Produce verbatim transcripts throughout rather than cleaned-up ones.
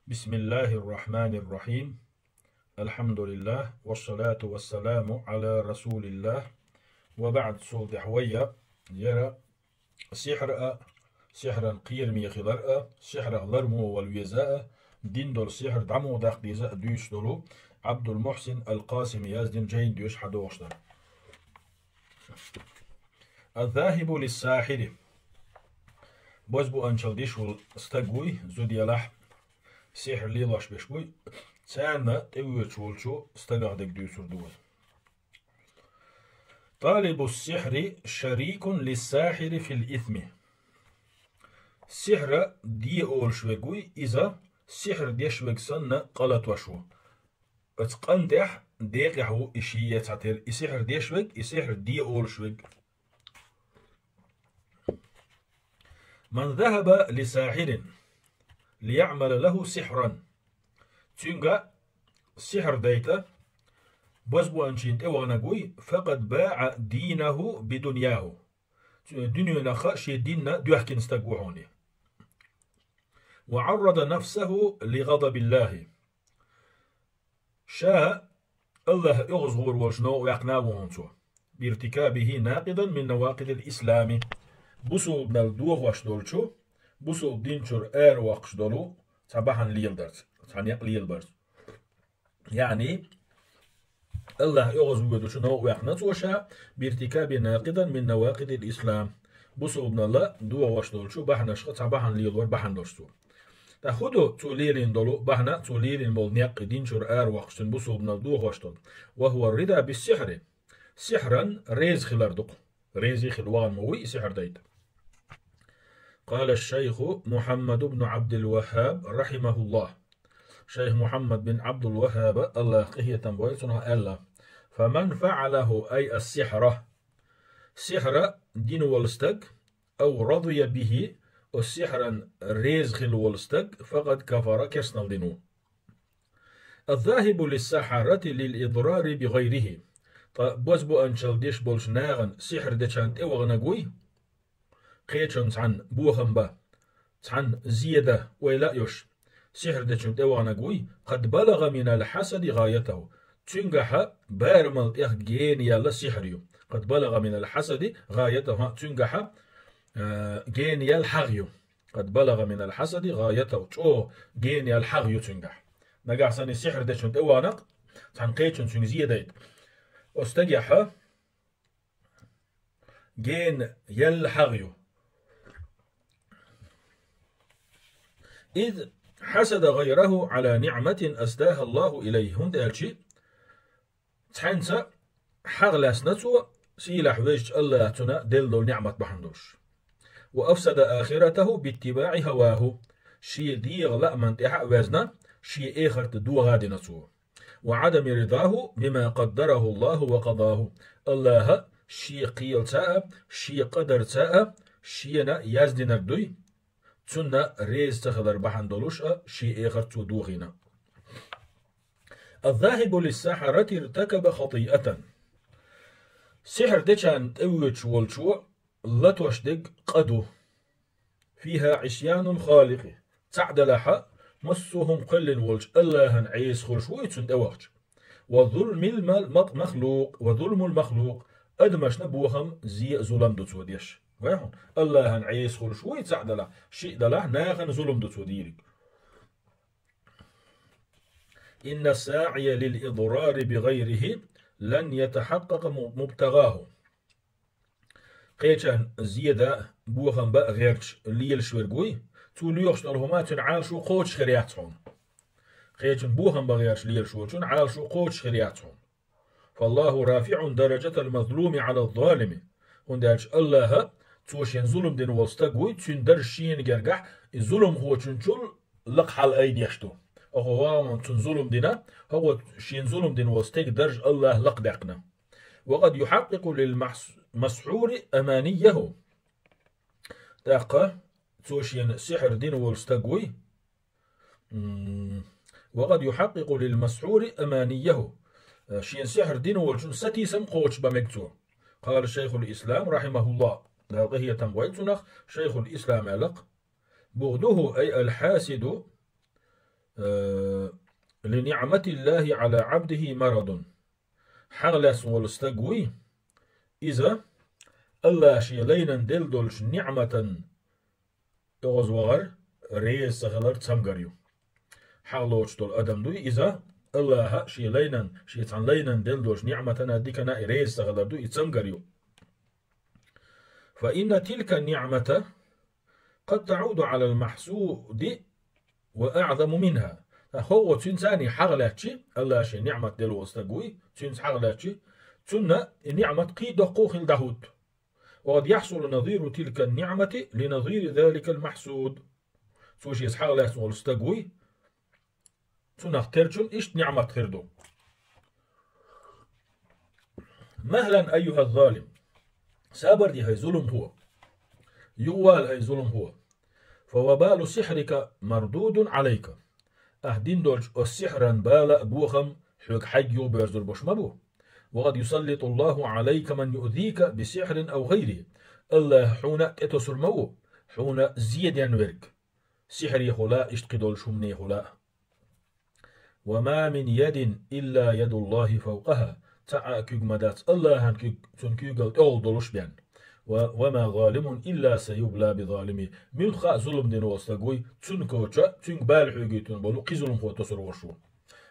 بسم الله الرحمن الرحيم. الحمد لله والصلاة والسلام على رسول الله. وبعد. Цул тӀехьа вай яра сихьр а, сихьран кхераме хилар а, сихьрах лар муха вала веза а, дина долу сихьр дӀа муха даккха деза а дуьйцуш долу Ӏабдул-Мухьсин ал-Къасими яздина жайна доьшуш хьадогӀуш дара. الذاهب للساحر. Бозбуунчалла деш волу стаг вуй, зуда елахь, сихьр лелош берш буй, царна тӀевоьдуш волчу стагах дерг дуьйцур ду вай. طالب السحر شريك للساحر في الإثم. Сихьр де олуш верг вуй, иза сихьр деш верг санна къа латош ву. Оцу къинтӀехь декъехь ву и шен я цхьатерра, и сихьр деш верг, и сихьр де олуш верг. من ذهب لساحر ليعمل له سحرا. Цуьнга сихьр дайта бозбуунчийн тӀе ваханарг вуй, فقد باع دينه بدنياه. Цуьнан дуьненах а шен динна доьхкина стаг ву хьуна. وعرض نفسه لغضب الله. Ша АллахӀ оьгӀазвахар волуш новкъа ваьккхина а ву хьуна цо. بارتكابه ناقضا من نواقض الإسلام. Бусулбанал дохош долчу, бусулба дин чуьра аравоккхуш долу цхьа бахьана леладарца, цхьа некъ лелабарца. Яъни, АллахӀ оьгӀазвоьдучу новкъа ваьккхина цо ша, بارتكابه ناقضا من نواقض الإسلام. Бусулбанал дохош долчу бахьанашха цхьа бахьана лелор бахьана долуш цо. ТӀаккха хӀун ду цо лелийна долу бахьана, цо лелийна болу некъ, дин чуьра аравоккхуш цуьнан бусулбанал дохош долу? وهو الرضا بالسحر. Сихьран реза хилар ду-кх. Реза хила вахана ма вуй и сихьр дайта. قال الشيخ محمد بن عبد الوهاب رحمه الله. Шайх Мухьаммад бин Ӏабдул-ВаххӀаба, АллахӀа къинхетам бойла цунах, аьлла: فمن فعله أي السحر. Сихьр дина волу стаг, أو رضي به, оцу сихьран реза хила волу стаг, فقد كفر, керстанал дина ву. الذاهب للسحرة للإضرار بغيره. Ткъа бозбуунчалла деш болчу нахана сихьр дечарна тӀе ваханарг вуй, кхечунна цхьанна бохам бан, цхьанна зен дан ойла а йолуш, сихьр дечунна тӀе ваханарг вуй, قد بلغ من الحسد غايته. Цуьнгахьа барамал тӀех гена яьлла сихьр ю. قد بلغ من الحسد غايته. ХӀаъ, цуьнгахьа, а, гена яьлла хьагӀ ю. قد بلغ من الحسد غايته. ЧӀогӀа гена яьлла хьагӀ ю цуьнгахь. Нагахь санна сихьр дечунна тӀе ваханарг, цхьана кхечунна цуьнга зен дайта, оцу стагехьа гена яьлла хьагӀ ю. إذ حسد غيره على نعمة أسداها الله إليه. ХӀунда аьлча цхьаьнца хьагӀ лаьцна цо, сийлахь везачу АллахӀа цунна делла долу ниӀмат бахьана долуш. وأفسد آخرته باتباع هواه. Шен дегӀан лааман тӀехьа а везна, шен эхарт дохо а дина цо. وعدم رضاه بما قدره الله وقضاه. АллахӀа шен кхелаца а, шен къадарца а, шена яздинарг дуй, цунна реза ца хилар бахьана долуш а шен эхарт цо дохийна. الذاهب للسحرة ارتكب خطيئة. Сихьр дечарна тӀевоьдуш волчо латош дерг къа ду. فيها عصيان الخالق. Цхьаъ делахьа, массо а хӀума кхоьллина волчу АллахӀан Ӏеса хуьлуш ву и цунна тӀевахча. وظلم المخلوق، وظلم المخلوق. Адамашна бохам, зен а, зулам ду цо деш. Вай хьуна, АллахӀан Ӏеса хуьлуш ву и цхьаъ делахь, шиъ делахь, нахана зулам ду цо дийриг. إن الساعي للإضرار بغيره لن يتحقق مبتغاه. Кхечарна зен дан, бохам бан гӀерташ лелаш верг вуй, цо лоьхуш долу хӀума цуьнан Ӏалашо кхочуш хир яц хьуна. Кхечунна бохам бан гӀерташ лелаш волчун Ӏалашо кхочуш хир яц хьуна. فالله رافع درجة المظلوم على الظالم. ХӀунда аьлча АллахӀа, цо шена зулам дина волу стаг вуй, цуьнан дарж шена гергахь и зуламхочунчул лакха хьала айдеш ду. ХӀокхо вахана цунна зулам дина, хӀокхо шена зулам дина волу стеган дарж АллахӀа лакхадаьккхина. وقد يحقق للمسحور أمانيه. ТӀаккха цо шена сихьр дина волу стаг вуй. М, وقد يحقق للمسحور أمانيه. Шена сихьр дина волчун сатийсам кхочуш бан мега цо. قال شيخ الإسلام رحمه الله. Дала къинхетам бойла цунах, Шайхул-Ислам аьлла-кх: بغضه أي الحاسد э, «لنعمة الله على عبده مرض». ХьагӀ лаьцна волу стаг вуй, иза Аллаха шен лайнан делла долчу ниӀматан оьгӀазвахар, реза ца хилар цамгар ю. ХьагӀ лоцуш долу адам дуй иза, Аллаха шен лайнан, шен цхьана лайнан делла долчу ниӀматана, дикана и реза ца хилар дуй, и цамгар ю. فإن تلك النعمة قد تعود على المحسود وأعظم منها. ХӀокхо цуьнца а хьагӀ лаьцчи, Аллаха шен ниӀмат делла волу стаг вуй, цуьнца хьагӀ лаьцчи, цунна и ниӀмат кхин доккха хила дӀахӀутту. وقد يحصل نظير تلك النعمة لنظير ذلك المحسود. Цо шеца хьагӀ лаьцна волу стаг вуй, цунах терчун иштта ниӀмат хир ду. مهلا أيها الظالم. Сабар де, хӀай зуламхо. Юхавала, хӀай зуламхо. فوبال سحرك مردود عليك. Ахь дина долчу оцу сихьран бала а, бохам а хьоьга хьайга юхабоьрзур болуш ма бу. وقد يسلط الله عليك من يؤذيك بسحر أو غيره. Аллаха хьуна тӀетосур ма ву, хьуна зе ден верг. Сихьрехула а, иштта кхидолчу хӀуманехула а. وما من يد إلا يد الله فوقها. Цхьа а куьг ма дац Аллахьан куьг, цуьнан куьйгалла тӀехула долуш бен. Ва, وما ظالم إلا سيبلى بظالمه. Муьлхха а зулам дина волу стаг вуй, цуьнан коча, цуьнга бала хьоьгуьйтур болу кхин зуламхо тосур волуш ву.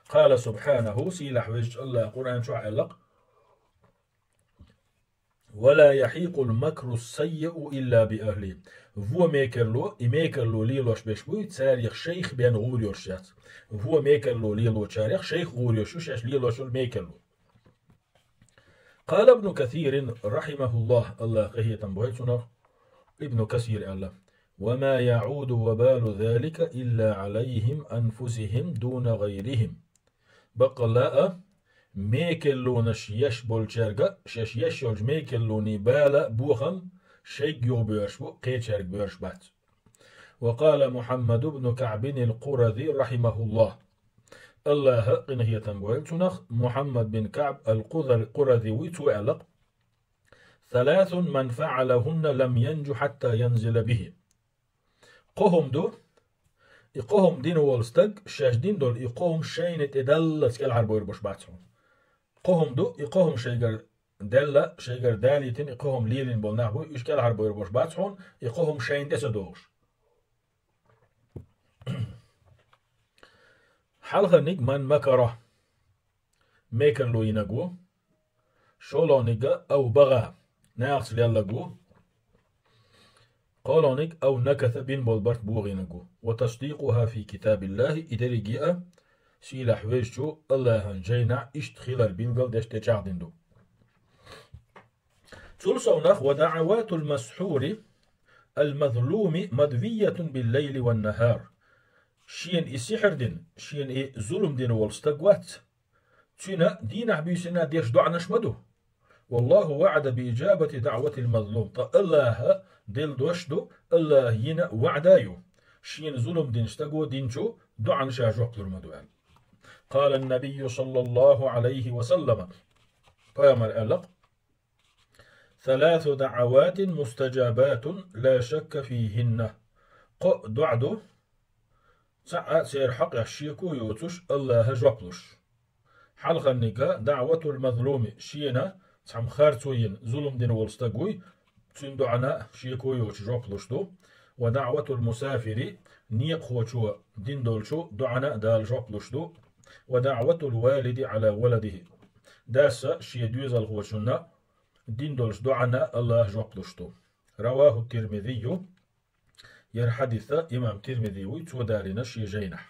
قال سبحانه, сийлахь везачу Аллаха Къуръан чохь аьлла-кх: ولا يحيق المكر السيء إلا بأهله. Вон мекарло, и мекарло лелош берш буй, царех шайх бен гӀур йолуш яц. Вон мекарло лелочарех шайх гӀур йолуш ю шаьш лелош йолу мекарло. قال ابن كثير رحمه الله, Аллаха къинхетам бойла цунах, Ибн Касира аьлла: وما يعود وبال ذلك إلا عليهم أنفسهم دون غيرهم. Баккъалла а, мекаллонаш еш болчаьрга, шаьш еш йолчу мекаллонийн бала, бохам шайга юхабоьрзуш бу, кхечаьрга боьрзуш бац. وقال محمد بن كعب القرظي رحمه الله. Аллаха къинхетам бойла цунах, Мухьаммад бин КаӀб ал-Къурази вуй, цо аьлла-кх: ثلاث من فعلهن لم ينج حتى ينزل به. Кхо хӀума ду, и кхо хӀума дина волу стаг, шаьш дина долу и кхо хӀума шайна тӀе даллалц кӀелхьарбойр болуш бац хьуна. Кхо хӀума ду, и кхо хӀума шайгара даьлла, шайгара далийтина, и кхо хӀума лелийна болу нах бу, уьш кӀелхьарбойр болуш бац хьуна, и кхо хӀума шайна тӀе ца догӀуш. Хьалхарниг ман макара, мекарло йинарг ву. ШолгӀаниг ав багӀа, нахаца лелларг ву. КхоалгӀаниг ав накаса, бина болу барт бохийнарг ву. وتصديقها في كتاب الله, и дерриге а сийлахь везачу Аллахьан жайнахь иштта хилар билгал деш тӀечӀагӀдина ду. Цул совнах ودعوات المسحور المظلوم مدوية بالليل والنهار. Шена и сихьр дина, шена и зулам дина волу стаг вац, цуьнан дийнахь буьйсанна деш доӀанаш ма ду. والله وعد بإجابة دعوة المظلوم. Ткъа Аллаха делла дош ду, Аллаха йина ваӀда ю, шена зулам дина стаго динчу доӀана ша жоп лур ма ду аьлла. قال النبي صلى الله عليه وسلم. Пайхамар аьлла-кх: ثلاث دعوات مستجابات لا شك فيهن. Кхо доӀа ду, цхьаъ а церан хьокъехь шеко йоцуш, Аллаха жоп луш. Хьалхарниг دعوة المظلوم, шена цхьамма харцо йина, зулам дина волу стаг вуй, цуьнан доӀана а шеко йоцуш жоп луш ду. ودعوة المسافر, некъахочо дина долчу доӀана а Дала жоп луш ду. ودعوة الوالد على ولده, дас шен доьзалхочунна дина долчу доӀана а Аллаха жоп луш ду. رواه الترمذي. ХӀара хьадис имам Тирмизи вуй, цо далийна шен жайнахь.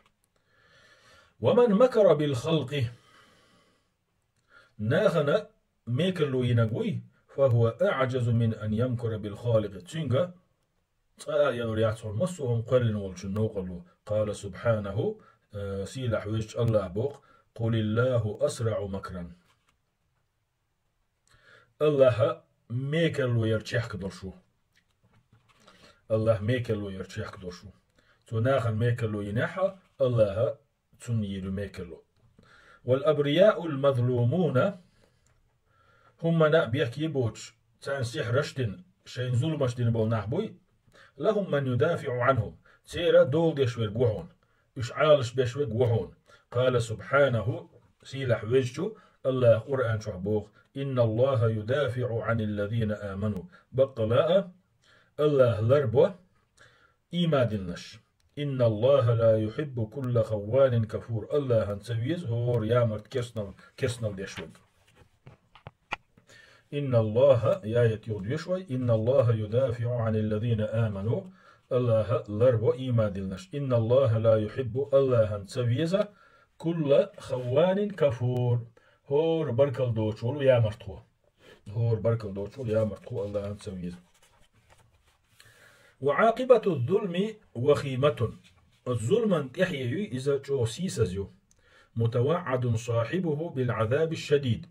ومن مكر بالخلق. Нахана мекарло йинарг вуй, فهو أعجز من أن يمكر بالخالق. Цуьнга цкъа а ялур яц хьуна массо а хӀума кхоьллина волчун новкъарло. قال سبحانه, э, сийлахь везачу Аллаха боху: قل الله أسرع مكرا. Аллаха мекарло яр чехка долуш ву. Аллаха мекарло яр чехка долуш ву. Цо нахана мекарло йинехь а, Аллаха цунна йийр ю мекарло. والأبرياء المظلومون, хӀуманна а бехке боцуш, царна сихьраш дина, шайна зуламаш дина болу нах буй, لهم من يدافع عنهم, церан дола деш верг ву хьуна. уьш Ӏалашбеш верг ва хьуна. قال سبحانه, сийлахь везачу АллахӀа Къуръан чохь боху: إن الله يدافع عن الذين آمنوا. Баккъала а, АллахӀа ларбо ийман диллинарш. إن الله لا يحب كل خوان كفور. АллахӀана ца веза хӀора ямарта керстанал, керстанал деш верг. إن الله, я ят юха доьшу вай, إن الله يدافع عن الذين آمنوا. АллахӀа ларбо ийман диллинарш. إن الله لا يحب, АллахӀана ца веза, كل خوان كفور, хӀора баркалла доцуш волу ямартхо. ХӀора баркалла доцуш волу ямартхо АллахӀана ца веза. وعاقبة الظلم وخيمة. Зулман тӀаьхье ю иза чӀогӀа сийсаза ю. متوعد صاحبه بالعذاب الشديد.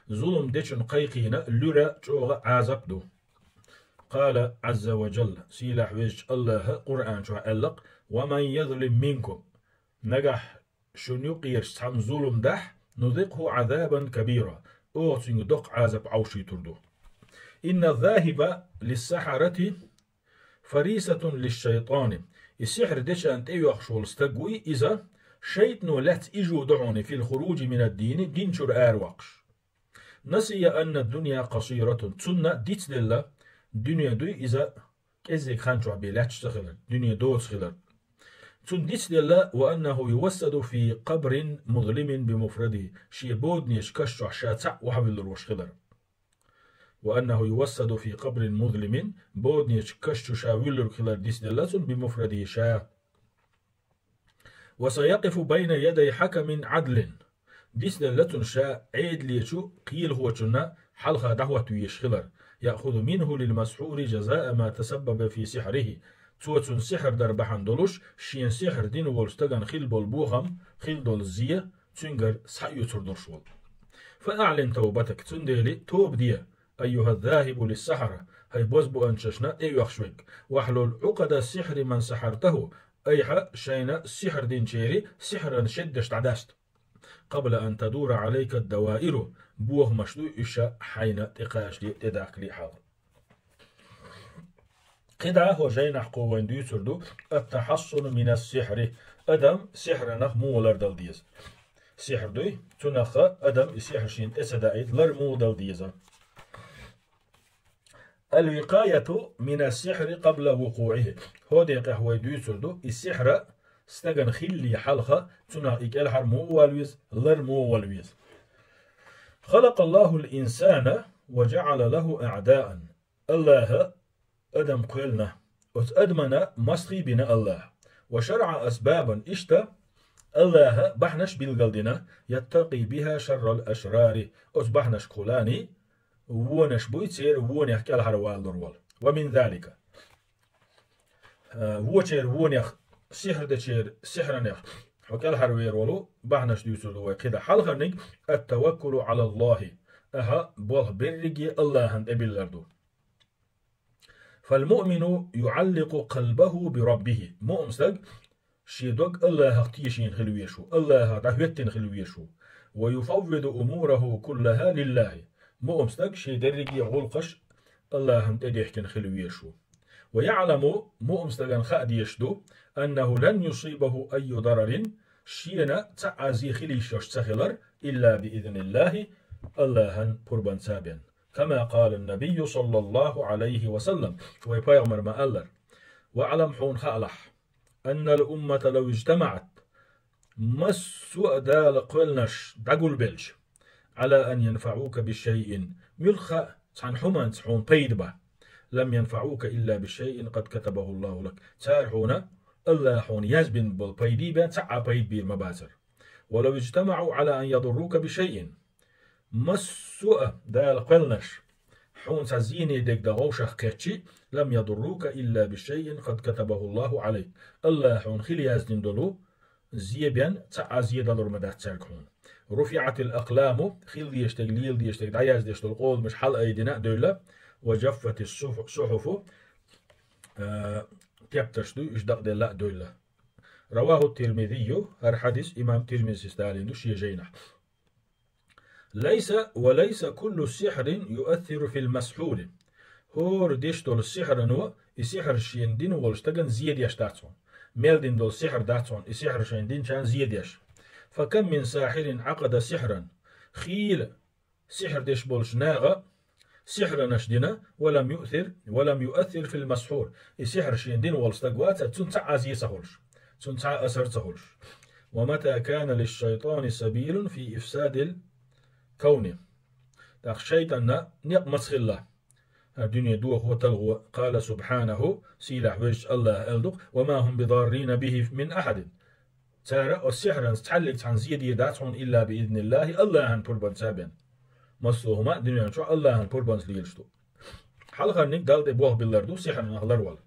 Зулам дечун кхайкхийна луьра чӀогӀа Ӏазап ду. قال عز وجل, сийлахь везачу АллахӀа Къуръан чохь аьлла-кх: ومن يظلم منكم. Нагахь шуна юкъерчу цхьамма зулам дахь, نذقه عذابا كبيرا, оха цуьнга доккха Ӏазап Ӏовшуьйтур ду. إن الذاهب للسحرة فريسة للشيطان. И сихьр дечарна тӀеоьхуш волу стаг вуй иза, шайтӀано лаьцна ижу ду хьуна في الخروج من الدين, дин чуьра аравоккхуш. نسي أن الدنيا قصيرة. Цунна дицделла, дуьне дуй иза кӀеззиг хан чохь бен лаьтташ ца хилар, дуьне доцу хилар. Цунна дицделла, وأنه يوسد في قبر مظلم بمفرده, шен боданечу каш чохь ша цхьаъ охьавуьллур волуш хилар. وأنه يوسد في قبر مظلم, боданечу каш чу ша вуьллург хилар дицделла цунна بمفرده ша. وسيقف بين يدي حكم عدل. Дицделла цунна ша Ӏедалечу кхелахочунна хьалха дӀахӀотта везаш хилар. يأخذ منه للمسحور جزاء ما تسبب في سحره. Цо цунна сихьр дар бахьана долуш, шена сихьр дина волу стагана хилла болу бохам, хилла долу зе цуьнгара схьаоьцур долуш волу. فأعلن توبتك, цундела тоба де, أيها الذاهب للسحرة, хӀай бозбуунчашна тӀеоьхуш верг. واحلل عقد سحر من سحرته, айхьа шайна сихьр динчеран сихьран шеддаш дӀадаста. قبل أن تدور عليك الدوائر, бохамаш ду уьш хьайна тӀекхачале, тӀедахкале хьалха. КхидӀа хӀокху жайнахь кхо вайна дуьйцур ду التحصن من السحر, адам сихьранах муха лардала деза. Сихьр дуй, цунах адам и сихьр шена тӀе ца даийта лар муха дала деза. الوقاية من السحر قبل وقوعه. ХӀокху декъехь вай дуьйцур ду, и сихьра стагана хиллале хьалха, цунах и кӀелхьара муха вала веза, лар муха вала веза. خلق الله الإنسان وجعل له أعداء. АллахӀа адам кхоьллина. Оцу адамана мостагӀий бина АллахӀа. وشرع أسبابا, иштта АллахӀа бахьанаш билгалдина, يتقي بها شر الأشرار. Оцу бахьанашкахула вонаш буй церан вонех кӀелхьарвалалур волу. ومن ذلك. Э, вочеран вонех, сихьр дечеран сихьранех хьо кӀелхьарвер волу бахьанаш дуьйцур ду вай кхидӀа. Хьалхарниг التوكل على الله. Ахьа болх берриге АллахӀана тӀе биллар ду. فالمؤمن يعلق قلبه بربه. Муъмин стаг шен дог АллахӀах тешийна хила везаш ву, АллахӀах дӀахӀоьттина хила везаш ву. ويفوض أموره كلها لله. Муъмин стаг шен дерриге гӀуллакхаш АллахӀана тӀедехкина хила везаш ву. ويعلم, муъмин стагана хаа дезаш ду, أنه لن يصيبه أي ضرر, шена цхьа а зе хила йиш йолуш ца хилар, إلا بإذن الله, АллахӀан пурбанца бен. كما قال النبي صلى الله عليه وسلم, вай пайхамар ма-аллара: واعلم, хьуна хаалахь, أن الأمة لو اجتمعت, массо а Дала кхоьллинарш дӀагулбелча, على أن ينفعوك بشيء, муьлхха а цхьана хӀуманца хьуна пайда бан, لم ينفعوك إلا بشيء قد كتبه الله لك. Цара хьуна, АллахӀа хьуна язбина болу пайдий бен цхьа а пайда бийр ма бацара. ولو اجتمعوا على أن يضروك بشيء, массо а Дала кхоьллинарш хьуна цхьа зене дерг дан вовшах кхетчи, لم يضروك إلا بشيء قد كتبه الله عليك. АллахӀа хьуна хила яздина долу зе бен цхьа а зе далур ма дац цаьрга хьуна. رفعت الأقلام, хила дезаш дерг, лела дезаш дерг дӀаяздеш долу къоламаш хьалаайдина а девлла, وجفت الصح-, الصحف, а, тептарш ду, уьш дакъаделла а девлла. رواه الترمذي, хӀара хьадис имам Тирмизис далийна ду шен жайнахь. ليس وليس كل سحر يؤثر في المسحور. ХӀора деш долу сихьрано, и сихьр шена дина волу стагана зе деш дац хьуна. мел дина долу сихьр дац хьуна, и сихьр шайна динчарна зен деш. فكم من ساحر عقد سحرا. Хийла сихьр деш болчу наха сихьранаш дина, ولم يؤثر، ولم يؤثر في المسحور. И сихьр шена дина волу стаг вацара, цунна цхьа а зен ца хуьлуш, цунна цхьа а асар ца хуьлуш. ومتى كان للشيطان سبيل في إفساد الكون. ТӀаккха шайтӀанна некъ маца хилла хӀара дуьне дохо, талхо? قال سبحانه, сийлахь везачу АллахӀа аьлла ду-кх: وما هم بضارين به من أحد. Цара оцу сихьранца цхьаллиг цхьанна зен дийр дац хьуна, إلا بإذن الله, АллахӀан пурбанца бен. Массо а хӀума а дуьнен чохь АллахӀан пурбанца лелаш ду. Хьалхарниг Далла тӀе болх биллар ду, сихьранах ларвала.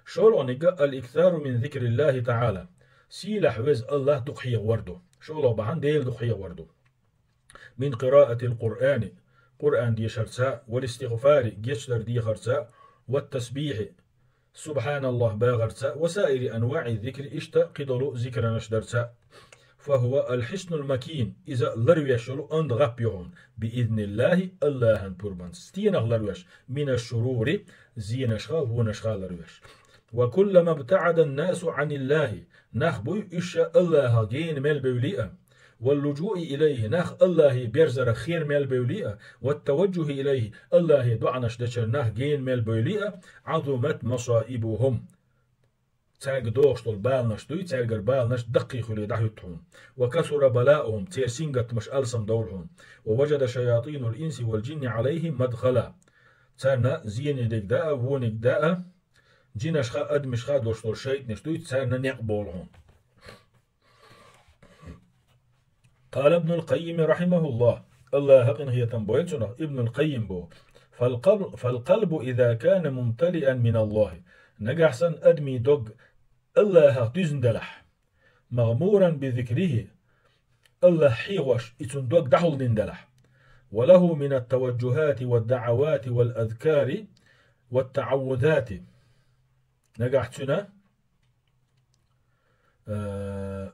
ШолгӀаниг الإكثار من ذكر الله تعالى. Сийлахь веза АллахӀ дукха хьехавар ду. ШолгӀа бахьана Дела дукха хьехавар ду. من قراءة القرآن, Къуръан дешарца, والاستغفار, гечдар дехарца, والتسبيح, سبحان الله бахарца, وسائر أنواع الذكر, иштта кхидолу зикранаш дарца. فهو الحصن المكين, иза ларвеш йолу онда гӀап ю хьуна, بإذن الله, АллахӀан пурбанца. Стенах ларвеш? من الشرور, зенашха, вонашха ларвеш. وكلما ابتعد الناس عن الله, нах буй уьш АллахӀах гена мел бевлли а, واللجوء إليه, нах АллахӀе берзарах хер мел бевлли а, والتوجه إليه, АллахӀе доӀанаш дечара нах гена мел бевлли а, عظمت مصائبهم, цаьрга догӀуш долу баланаш дуй, цаьргара баланаш даккхий хуьлий дӀахӀуьтту хьуна. وكثر بلاؤهم, церан сингаттамаш алсам довлу хьуна. ووجد شياطين الإنس والجن عليهم مدخلا. Царна зениг даа, вониг даа, жинашха, адамашха долуш долу шайтӀанаш дуй, царна некъ болу хьуна. قال ابن القيم رحمه الله, АллахӀа къинхетам бойла цунах, Ибнул Къаййим боху: فالقلب، فالقلب إذا كان ممتلئا من الله, нагахь санна адамийн дог АллахӀах дуьзна делахь, مغمورا بذكره, АллахӀ хьехош и цуьнан дог дӀахьулдина делахь, وله من التوجهات والدعوات والأذكار والتعوذات, нагахь цуьнан, э,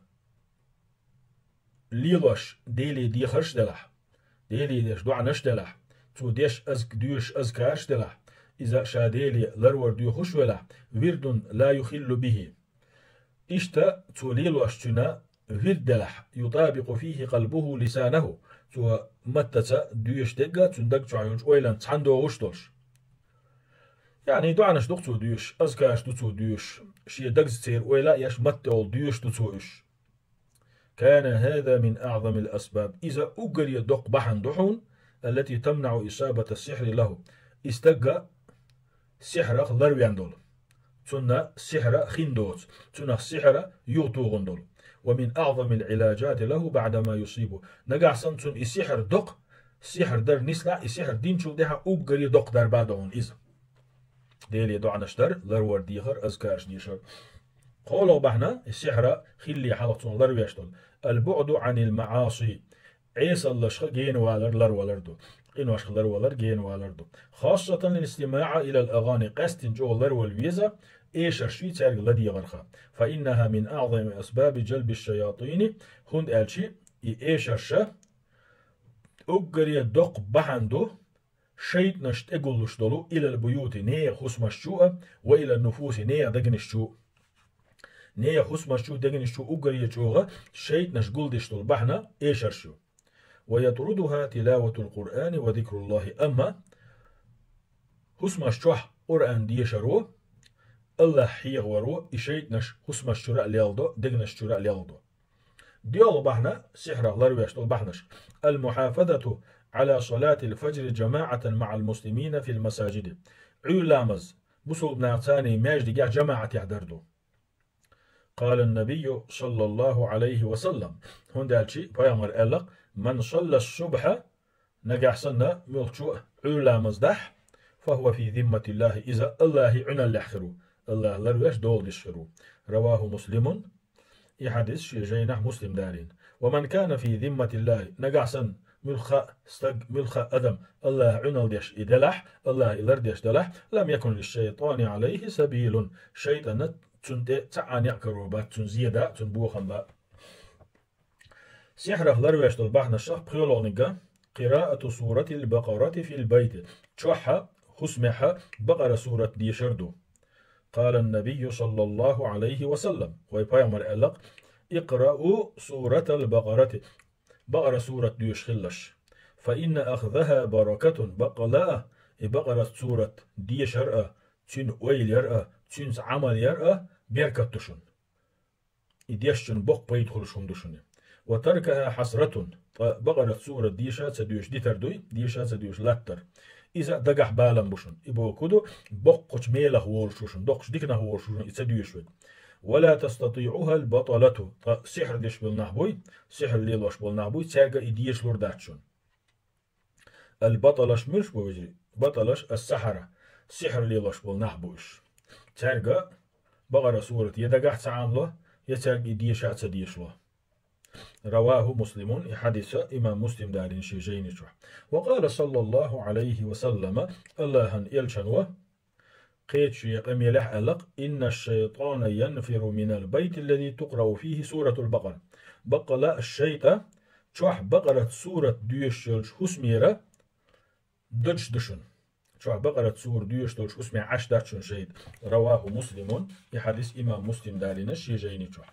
лелош Деле дехарш делахь, Деле деш доӀанаш делахь, цо деш азк-, доьшуш азкарш делахь, иза ша Деле ларвар доьхуш велахь, ورد لا يخل به. Иштта цо лелош цуьнан вирд делахь, يطابق فيه قلبه لسانه, цо маттаца доьшуш дерг а цуьнан даг чохь йолчу ойланца цхьаьна догӀуш долуш. Яъни доӀанаш ду-кх цо доьшуш, азкарш ду цо доьшуш, шен дагца церан ойла а еш, матте олу доьшуш ду цо уьш. كان هذا من أعظم الأسباب, иза уггаре доккха бахьана ду хьуна, التي تمنع إصابة السحر له, и стаг сихьрах ларвен долу, цунна сихьр хин доцу, цунах сихьр юхатухун долу. ومن أعظم العلاجات له بعدما يصيبه, нагахь санна цунна и сихьр доккха, сихьр дар нислахь, и сихьр динчул тӀаьхьа уггаре доккха дарба ду хьуна иза. Деле доӀанаш дар, ларвар дехар, азкарш дешар. КхоалгӀа бахьана, и сихьр хилле хьалха цунах ларвеш долу: البعد عن المعاصي, Ӏесаллашха генавалар ларвалар ду, къиношха ларвалар генавалар ду. خاصة الاستماع إلى الأغاني, къаьстина чӀогӀа ларвала веза, эшарш шуьйцаьрга ладегӀарха. فإنها من أعظم أسباب جلب الشياطين, хӀунда аьлча и эшарша уггаре доккха бахьана ду шайтӀанаш тӀегуллуш долу, إلى البيوت, нехан хӀусамаш чу а, وإلى النفوس, нехан дегнаш чу. Нехан хӀусамаш чу, дегнаш чу уггаре чӀогӀа шайтӀанаш гулдеш долу бахьана эшарш ю. ويطردها تلاوة القرآن وذكر الله. Амма хӀусамаш чохь Къуръан дешаро, АллахӀ хьехаваро и шайтӀанаш хӀусамаш чуьра а лелдо, дегнаш чуьра а лелдо. ДоьалгӀа бахьана, сихьрах ларвеш долу бахьанаш: المحافظة على صلاة الفجر جماعة مع المسلمين في المساجد. Ӏуьйра ламаз мусулманца маьждигехь жамаӀатехь дар ду. قال النبي صلى الله عليه وسلم, хӀунда аьлча пайхамар аьлла: من صلى الصبح, нагахь санна муьлххачо Ӏуьйра ламаз дахь, فهو في ذمة الله, иза АллахӀан Ӏуьналлехь хир ву, АллахӀ ларвеш доладеш хир ву. رواه مسلم, и хьадис шен жайнахь Муслим далийна. ومن كان في ذمة الله, нагахь санна муьлхха а стаг, муьлхха а адам АллахӀан Ӏуьналла деш и делахь, АллахӀа и лардеш делахь, لم يكن للشيطان عليه سبيل, шайтӀанна цунна тӀе цхьа а некъ карор бац, цунна зен даа, цунна бохам баа. Сихьрах ларвеш долу бахьанашах пхоьалгӀаниг: قراءة سورة البقرة في البيت, чохь а, хӀусамехь а Бакъара сурат дешар ду. قال النبي صلى الله عليه وسلم, вай пайхамар аьлла: اقرأوا سورة البقرة, Бакъара сурат доьшуш хилалаш. فإن أخذها بركة, баккъала а, и Бакъара сурат дешар а, цуьнан ойла яр а, цуьнца Ӏамал яр а беркат ду шуна. И дешначун боккха пайда хуьлуш хӀума ду шуна. وتركها حسرة, ткъа Бакъара сурат деша а ца доьшуш дитар дуй, деша а ца доьшуш латтар. Иза а дагахь балам бу шуна. И бохург ду, боккхачу мелах волуш ву шуна, доккхачу диканах волуш ву шуна и ца доьшуш верг. ولا تستطيعها البطلة, ткъа сихьр деш болу нах буй, сихьр лелош болу нах буй, цаьрга и дешалур дац шуна. Аль-баталаш муьлш бу вежарий? Баталаш ас-сахьара, сихьр лелош болу нах бу уьш. Цаьрга Бакъара сурат я дагахь ца Ӏамало, я цаьрга и деша а ца дешало. رواه مسلم, и хьадис имам Муслим далийна шен жайни чохь. وقال صلى الله عليه وسلم, Аллахьан элчано кхечу шен къамелехь аьлла: إن الشيطان ينفر من البيت الذي تقرأ فيه سورة البقرة. Баккъала а шайтӀа чохь Бакъарат сурат доьшуш йолчу хӀусамера додуш ду шуна. Чохь Бакъарат сура доьшуш долчу хӀусаме Ӏаш дац шуна шайтӀа. رواه مسلم, и хьадис имам Муслим далийна шен жайни чохь.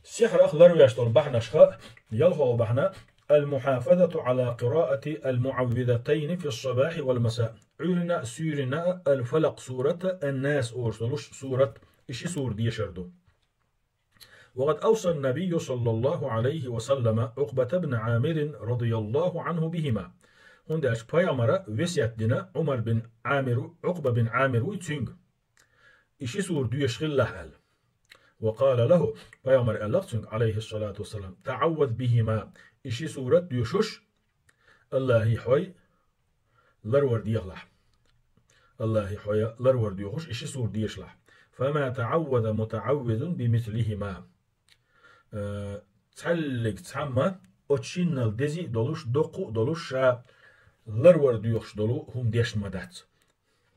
Сихьрах ларвеш долу бахьанашха, ялхолгӀа бахьана: المحافظة على قراءة المعوذتين في الصباح والمساء. Ӏуьйранна а, суьйранна а Аль-Фалакъ сурат а, Ан-Нас олуш долуш сурат, и ши сура дешар ду. وقد أوصى النبي صلى الله عليه وسلم عقبة بن عامر رضي الله عنه بهما. ХӀунда аьлча пайхамара весет дина Ӏумар бин Ӏамир, Ӏукъба бин Ӏамир вуй цуьнга, и ши сура доьшуш хилалахь аьлла. وقال له, пайхамар аьлла цуьнга, عليه الصلاة والسلام: تعوذ بهما, и ши сурат доьшуш, Аллахье хьо ларвар дехалахь. Аллахье хьо ларвар доьхуш, и ши сура дешалахь. فما تعوذ متعوذ بمثلهما. Э, цхьаьллиг цхьамма оцу шиннал дези а долуш, доккха а долуш, ша ларвар доьхуш долу хӀума дешна ма дац.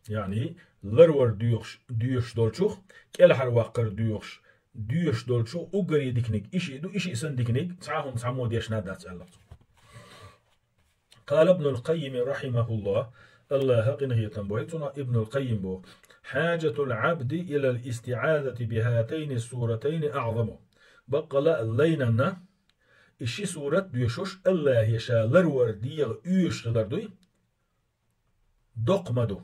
Яъни, ларвар доьхуш, доьшуш долчух, кӀелхьарваккхар доьхуш, доьшуш долчух уггаре диканиг и шиъ ду, и шиъ санна диканиг цхьа а хӀума цхьаммо дешна а дац аьлла цо. قال ابن القيم رحمه الله, Аллахьа къинхетам бойла цунах, Ибнул Къаййим боху: حاجة العبد إلى الاستعاذة بهاتين السورتين أعظم. Баккъала а лайнанна и ши сурат доьшуш, Аллахье ша ларвар деха оьшуш хилар дуй, доккха ма ду.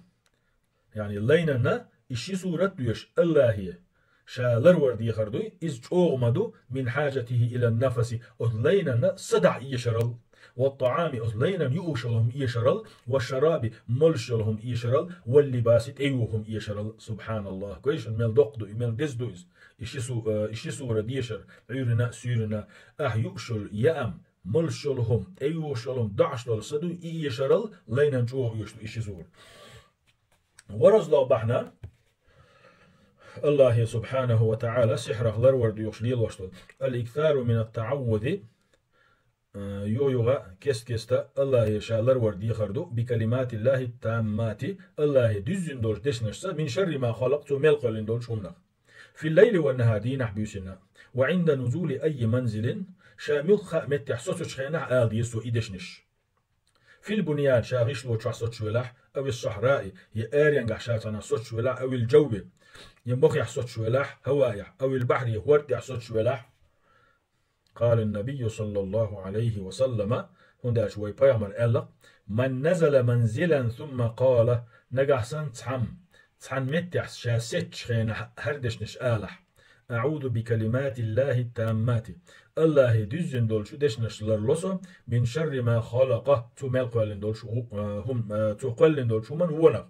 Яъни лайнанна и ши сурат доьшуш Аллахье ша ларвар дехар дуй, иза чӀогӀа ма ду, من حاجته إلى النفس, оцу лайнанна садаӀа эшарал, والطعام, оцу лайнанна юуш йолу хӀума эшарал, والشراب, молуш йолу хӀума эшарал, واللباس, тӀеюху хӀума эшарал. СубхьаналлахӀ. Гой шуна, мел доккха ду и, мел деза ду иза. И ши су-, э, и ши сура дешар, Ӏуьйранна а, суьйранна а, ахь юуш йолу яам, молуш йолу хӀума, тӀеюхуш йолу хӀума, доӀаш долу са дуй, и эшарал лайнанна чӀогӀа оьшуш ду и ши сура. ВорхӀазлагӀа бахьана, Аллахье субхьанаху ва таӀала сихьрах ларвар доьхуш лелош долу: الإكثار من التعوذ, э, юха-юха, кест-кеста Аллахье ша ларвар дехар ду, بكلمات الله التامات, Аллахье дуьззина долчу дешнашца, من شر ما خلق, цо мел кхоьллина долчу хӀуманах. في الليل والنهار, дийнахь, буьйсанна. وعند نزول أي منزل, ша муьлхха а меттехь соцучу хенахь ала деза цо и дешнаш. في البنيان, ша гӀишло чохь соцуш велахь, أو الصحراء, я аренгахь ша цхьанхьа соцуш велахь, أو الجو, я мохехь соцуш велахь, хӀаваехь, أو البحر, я хӀорда тӀехь соцуш велахь. قال النبي صلى الله عليه وسلم, хӀунда аьлча вай пайхамар аьлла: من نزل منزلا ثم قال, нагахь санна цхьамма, цхьана меттехь ша сецчу хенахь хӀара дешнаш алахь: أعوذ بكلمات الله التامات, Аллахье дуьззина долчу дешнашца ларло со, من شر ما خلق, цо мел кхоьллина долчу хӀу-, э, хӀум-, э, цо кхоьллина долчу хӀуманна вонах.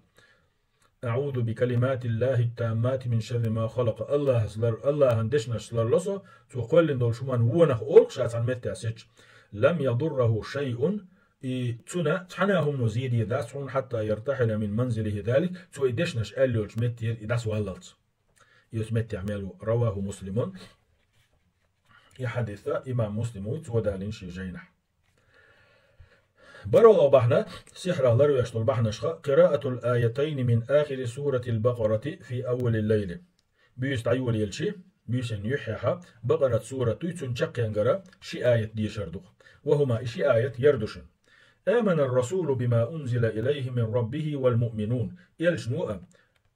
أعوذ بكلمات الله التامات من شر ما خلق. Аллахьас лар-, Аллахьан дешнашца ларло со, цо кхоьллина долчу хӀуманна вонах олу ша цхьана меттехь сецча. لم يضره شيء, и цунна цхьана а хӀумано зе дийр дац хьуна, حتى يرتحل من منزله ذلك, цо и дешнаш аьлла йолчу меттера и дӀасаваллалц. Иза меттехь мел ву. رواه مسلم. И хьадис имам Муслим вуй, цо далийна шен жайнахь. БархӀалгӀа бахьана, сихьрах ларвеш долу бахьанашха: قراءة الآيتين من آخر سورة البقرة في أول الليل. Буьйса дӀайолаелчи, буьйсанна юьххьехьа, Бакъарат сурат дуй, цуьнан чаккхенгара ши аят дешар ду. وهما, и ши аят яр ду шуна: آمن الرسول بما أنزل إليه من ربه والمؤمنون. Элчано а,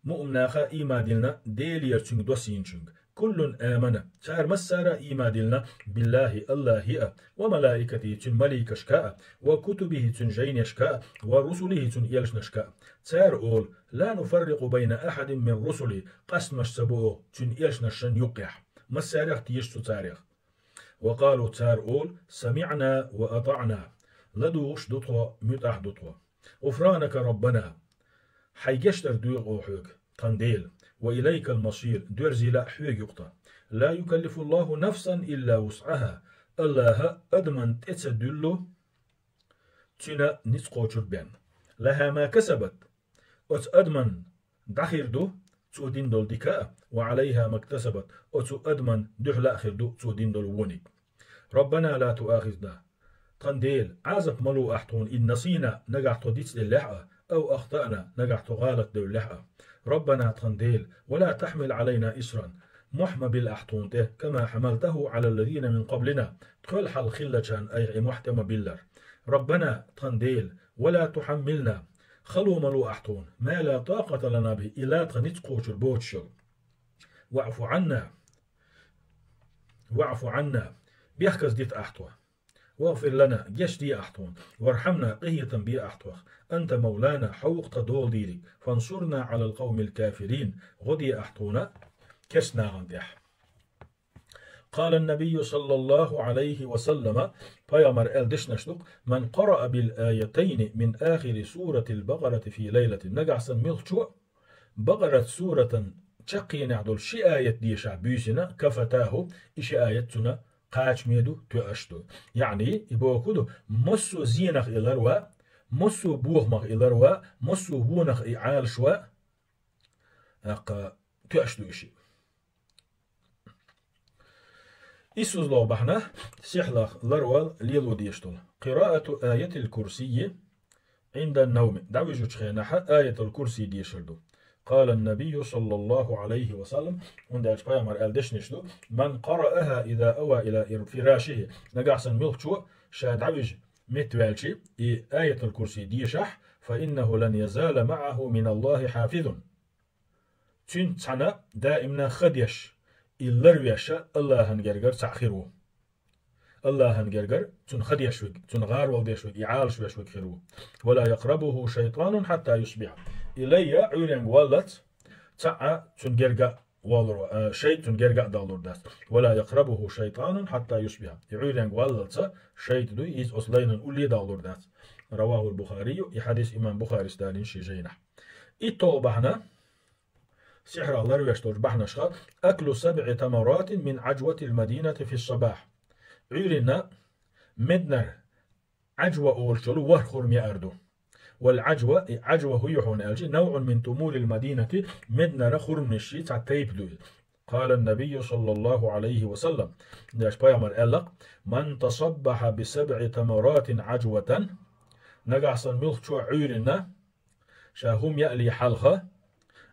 Муъминаха ийман дилла Делера цуьнга доссийначуьнга. كل آمن, цара массара а ийман дилла, بالله, Аллахьа а, وملائكته, цуьнан маликашка а, وكتبه, цуьнан жайнашка а, ورسله, цуьнан элчанашка а. Цара олу: لا نفرق بين أحد من رسله, къастамаш ца бо оха цуьнан элчанашна юккъехь. Массарех теша цу царех. وقالوا, цара олу: سمعنا وأطعنا, ладугӀуш ду тхо, муьтӀахь ду тхо. غفرانك ربنا, хьайн гечдар доьху оха хьоьга, тхан Дела. وإليك المصير, доьрзийла а хьоьга ю-кх тхан. لا يكلف الله نفسا إلا وسعها, Аллахьа адамна тӀе ца дуьллу цуьнан ницкъ кхочург бен. لها ما كسبت, оцу адамна дӀахир ду цо дина долу дика а, وعليها ما اكتسبت, оцу адамна дуьхьала а хир ду цо дина долу вониг. ربنا لا تؤاخذنا, тхан Дела, Ӏазап ма ло ахь тхуна, إن نسينا, нагахь тхо дицделлехь а, أو أخطأنا, нагахь тхо гӀалат девллехь а. ربنا, тхан Дела, ولا تحمل علينا إصرا, мохь ма билла ахь тхуна тӀе, كما حملته على الذين من قبلنا, тхол хьалха хиллачарна айхьа и мохь тӀе ма биллара. ربنا, тхан Дела, ولا تحملنا, хало ма ло ахь тхуна, ما لا طاقة لنا به, и ла тхан ницкъ кхочур боцуш йолу. واعف عنا, واعف عنا, бехказа дита ахь тхо. واغفر لنا, гечде ахь тхуна. وارحمنا, къинхетам бе ахь тхох. أنت مولانا, хьо ву-кх тхан дола дийриг. فانصرنا على القوم الكافرين, гӀо де ахь тхуна керста нахана тӀехь. قال النبي صلى الله عليه وسلم, пайхамар аьлла дешнаш ду-кх: من قرأ بالآيتين من آخر سورة البقرة في ليلة, нагахь санна муьлххачо а Бакъарат суратан чаккхенехь долу ши аят дешахь буьйсина, كفتاه, и ши аят цунна кхачаме ду, тоьаш ду. Яъни, и боху ду, массо а зенах и ларва, массо а бохамах и ларва, массо а вонах и Ӏалашва, тӀаккха тоьаш ду и шиъ. ИссазлогӀу бахьана, сихьрах ларвал лело дезаш долу. قراءة آية الكرسي عند النوم. ДӀавижучу хенахь аятул курси дешар ду. قال النبي صلى الله عليه وسلم, хӀунда аьлча пайхамар аьлла дешнаш ду: من قرأها إذا أوى إلى فراشه. Нагахь санна муьлххачо ша дӀавижа меттаваьлча, и аятул курси дешахь, فإنه لن يزال معه من الله حافظ. Цуьнца цхьаьна даимна ха деш, и ларвеш Аллахьан гергара цхьаъ хир ву. Аллахьан гергара цунна ха деш верг, цунна гӀарол деш верг, и Ӏалашвеш верг хир ву. ولا يقربه شيطان حتى يصبح. И лай а Ӏуьйренга валлалц цхьа а цунна герга а валур, а, шайтӀа цунна герга а далур дац. ولا يقربه شيطان حتى يصبح. И Ӏуьйренга валлалц шайтӀа дуй, иза оцу лайнан улле а далур дац. رواه البخاري, и хьадис имам Бухарис далийна шен жайнахь. ИтталгӀа бахьана, сихьрах ларвеш долчу бахьанашха: أكل سبع تمرات من عجوة المدينة في الصباح. Ӏуьйранна меднара Ӏаджва олуш йолу ворхӀ хурма яар ду. والعجوة, и Ӏаджва хӀун ю хьуна аьлча, نوع من تمور المدينة, меднара хурманашший цхьа тайпа ду иза. قال النبي صلى الله عليه وسلم, деш пайхамар аьлла-кх: من تصبح بسبع تمرات عجوة, нагахь санна муьлххачо Ӏуьйранна ша хӀума яале хьалха,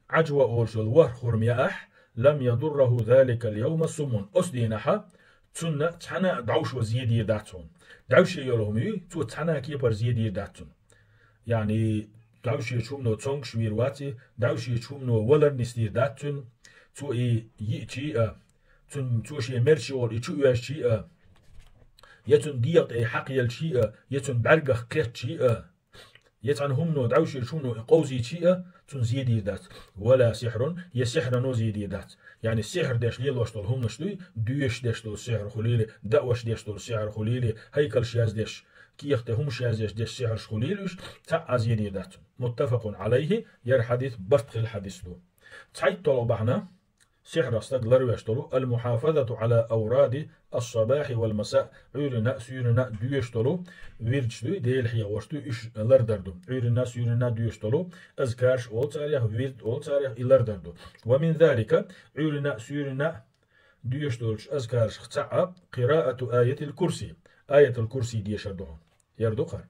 Ӏаджва олуш йолу ворхӀ хурма яахь, لم يضره ذلك اليوم سم. Оцу дийнахьа цунна цхьана а дӀовшо зе дийр дац хьуна. ДӀовше йолу хӀума юй, цо цхьана а кепара зе дийр дац цунна. Яъни, дӀовшечу хӀумано цомгуш вийр вац и, дӀовшечу хӀумано валар нисдийр дац цуьнан, цо и йиъчий а, цуьнан, цо шен мерчи волу и чу оьжчий а, я цуьнан дегӀа тӀе и хьакхъелчий а, я цуьнан бӀаьргах кхеттачий а, я цхьана хӀумано, дӀовшечу хӀумано и къовзийчий а, цунна зе дийр дац. ولا سحر, я сихьрано зе дийр дац. Яъни сихьр деш лелош долу хӀуманаш дуй, доьшуш деш долу сихьр хуьлийла, даъваш деш долу сихьр хуьлийла, хӀайкалш яздеш, кехате хӀумаш яздеш деш сихьрш хуьлийла уьш, цхьа а зе дийр дац цунна. متفق عليه, яра хьадис барт хилла хьадис ду. ЦхьайтталгӀа бахьана, сихьрах стаг ларвеш долу: المحافظة على أوراد الصباح والمساء. Ӏуьйранна а, суьйранна а доьшуш долу вирдаш дуй, Дела хьехош дуй, уьш лардар ду. Ӏуьйранна а, суьйранна а доьшуш долу азкарш олу царех, вирд олу царех, и лардар ду. ومن ذلك, Ӏуьйранна а, суьйранна а доьшуш долчу азкаршах цхьаъ а, قراءة آية الكرسي. Аятул курси дешар ду хьуна. Яра ду кхара.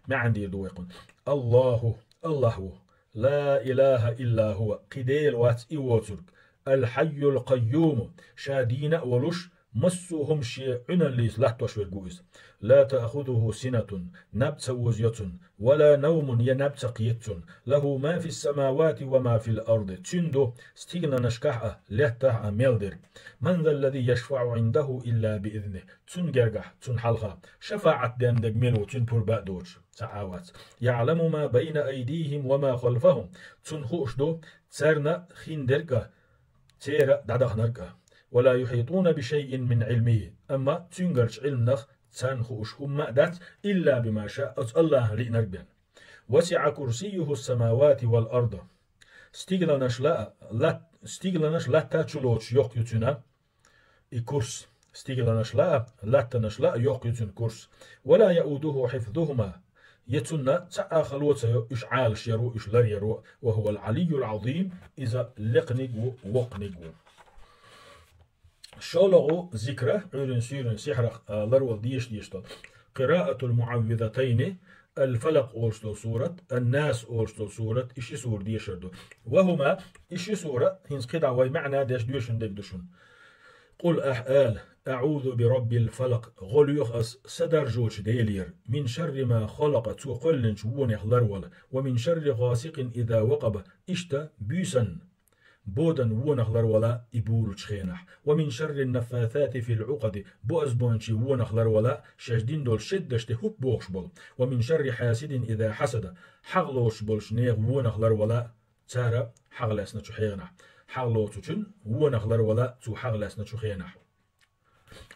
МаьӀна дийр ду вай кхунна. الله, Аллахь ву. لا إله إلا هو, кхин Дела вац и воцург. الحي القيوم, ша дийна а волуш, массо а хӀума шен Ӏуьналлица латтош верг ву иза. لا تأخذه سنة, наб ца озайо цунна, ولا نوم, я наб ца кхета цунна. له ما في السماوات وما في الأرض, цуьнан ду стигланашкахь а, лаьттахь а мел дерг. من ذا الذي يشفع عنده إلا بإذنه, цуьнан гергахь, цуьнан хьалха шафаӀат деш дерг мила ву, цуьнан пурба а доцуш, цхьа а вац. يعلم ما بين أيديهم وما خلفهم, цунна хууш ду царна хиндерг а, церан дӀадаханарг а. ولا يحيطون بشيء من علمه, амма цуьнгарчу Ӏилманах царна хууш хӀумма а дац, إلا بما شاء, оцу АллахӀан лиънарг бен. وسع كرسيه السماوات والأرض. Стигланаш ла а, лат-, стигланаш латта чу лоцуш йоккха ю цуьнан и курс. Стигланаш ла а, латтанаш ла а йоккха ю цуьнан курс. ولا يؤوده حفظهما. Я цунна цхьа а хало ца йо, уьш Ӏалашъяр ву, уьш ларъяр ву. وهو العلي العظيم, иза лекханиг ву, воккханиг ву. ШолгӀа зикра, Ӏуьйрин суьйрин сихьрах, а, ларвала дешаш деш долу. قراءة المعوذتين, الفلق олуш долу сурат, الناس олуш долу сурат, и ши сура дешар ду. وهما, и ши сура, хӀинца кхидӀа вай маьӀна деш доьшуш дерг ду шуна. قل, ахь ала: أعوذ برب الفلق, гӀо лоьху ас сан даржочу Делера, من شر ما خلق, цо кхоьллинчу вонех ларвала, ومن شر غاسق إذا وقب, иштта буьйсанна боданан вонах ларвала и буручу хенахь, ومن شر النفاثات في العقد, боазбончийн вонах ларвала шаьш дина долчу шеддаш тӀе хӀуп бохуш болу, ومن شر حاسد إذا حسد, хьагӀ лоцуш болчу нехан вонах ларвала, цара хьагӀ лаьцначу хенахь, хьагӀ лоцучун вонах ларвала цо хьагӀ лаьцначу хенахь.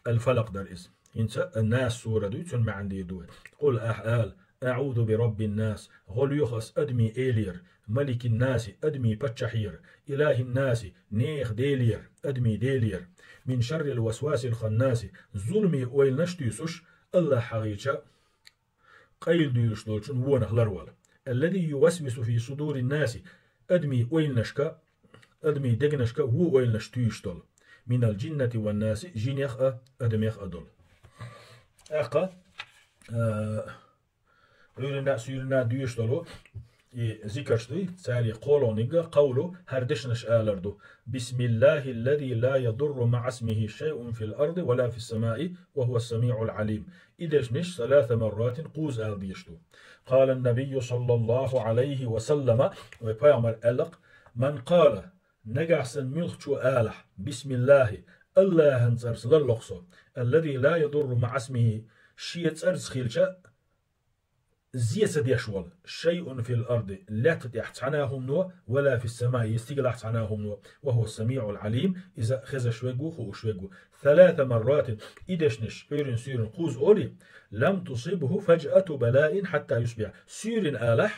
Аль-Фалакъ дара иза. ХӀинца Ан-Нас сура дуй, цуьнан маьӀна дийр ду вай. قل, ахь ала: أعوذ برب الناس, гӀо лоьху ас адамийн элера, ملك الناس, адамийн паччахьера, إله الناس, нехан Делера, адамийн Делера, من شر الوسواس الخناس, зуламе ойланаш туьйсуш, АллахӀ хьагӀийча, къайладуьйлуш долчун вонах ларвала. الذي يوسوس في صدور الناس, адамийн ойланашка, адамийн дегнашка вон ойланаш туьйсуш долу. من الجنة والناس, жинех а, адамех а долу. ТӀаккха, а, Ӏуьйранна а, суьйранна а доьшуш долу и зикарш дуй, царах кхоалгӀаниг а, къавлу, хӀара дешнаш алар ду. بسم الله الذي لا يضر مع اسمه شيء في الأرض ولا في السماء وهو السميع العليم. И дешнаш ثلاث مرات кхузза ала дезаш ду. قال النبي صلى الله عليه وسلم, вай пайхамар аьлла-кх: من قال, нагахь санна муьлххачо алахь: بسم الله, АллахӀан цӀарца ларло-кх со, الذي لا يضر مع اسمه, шен цӀарца хилча зе ца деш волу, شيء في الأرض, лаьтта тӀехь цхьана а хӀумано, ولا في السماء, я стигалахь цхьана а хӀумано, وهو السميع العليم, иза хезаш верг ву, хууш верг ву. ثلاث مرات, и дешнаш Ӏуьйранна, суьйранна кхузза олий, لم تصبه فجأة بلاء حتى يصبح. Суьйранна алахь,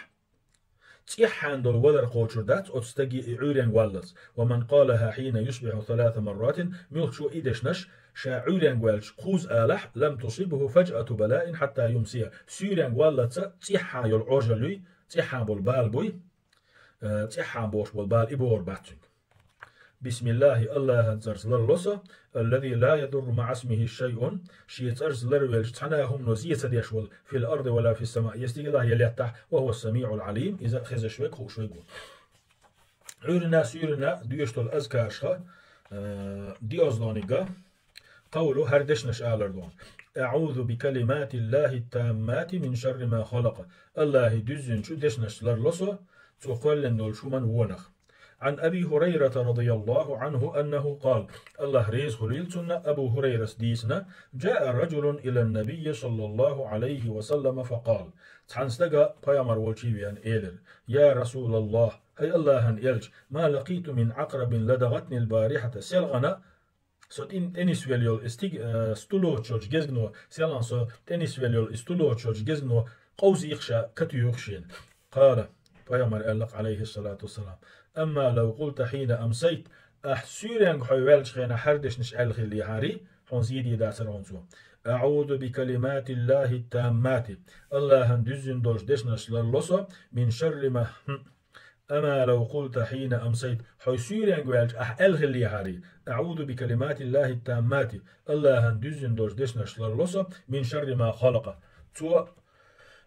цӀеххьана долу валар кхочур дац оцу стаге и Ӏуьйренга валлалц. ومن قالها حين يصبح ثلاث مرات, муьлххачо и дешнаш ша Ӏуьйренга ваьлча кхузза алахь, لم تصبه فجأة بلاء حتى يمسي. Суьйренга валлалц цӀеххьана йолу Ӏожалла юй, цӀеххьана болу бала буй, э, цӀеххьана бохуш болу бала и бохур бац цуьнга. بسم الله, АллахӀан цӀарца ларло со, الذي لا يضر مع اسمه شيء, шен цӀарца ларвелча цхьана а хӀумано зе ца деш волу, في الأرض ولا في السماء, я стигалахь, я лаьттахь, وهو السميع العليم, иза хезаш верг, хууш верг ву. Ӏуьйранна а, суьйранна а доьшуш долу азкаршха, э, диозлониг а, къавлу, хӀара дешнаш алар ду. أعوذ بكلمات الله التامات من شر ما خلق. АллахӀан дуьззинчу дешнашца ларло со, цо кхоьллина долчу хӀуман вонах. عن أبي هريرة رضي الله عنه أنه قال, АллахӀ реза хуьлийла цунна, Абу ХӀурайрас дийцина: جاء رجل إلى النبي صلى الله عليه وسلم فقال. Цхьана стага пайхамар волчу веана элира: يا رسول الله, хӀай АллахӀан элча, ما لقيت من عقرب لدغتني البارحة, селхана со тӀе-, тӀенисвелла йолу и стиг-, э, сту лоцуш йолчу гезгано, селхана со тӀенисвелла йолу и сту лоцуш йолчу гезгано къовзийхаш а, катуьйхуш а. قال, пайхамар аьлла-кх, عليه الصلاة والسلام: أما لو قلت حين أمسيت, ахь суьйренга хьо ваьллачу хенахь хӀара дешнаш аьлла хиллехьарий, хьуна зе дийр дацара хьуна цо. أعوذ بكلمات الله التامات, АллахӀан дуьззина долчу дешнашца ларло со, من شر ما, хӀм, أما لو قلت حين أمسيت, хьо суьйренга ваьлча ахь аьлла хиллехьарий, أعوذ بكلمات الله التامات, АллахӀан дуьззина долчу дешнашца ларло со, من شر ما خلق, цо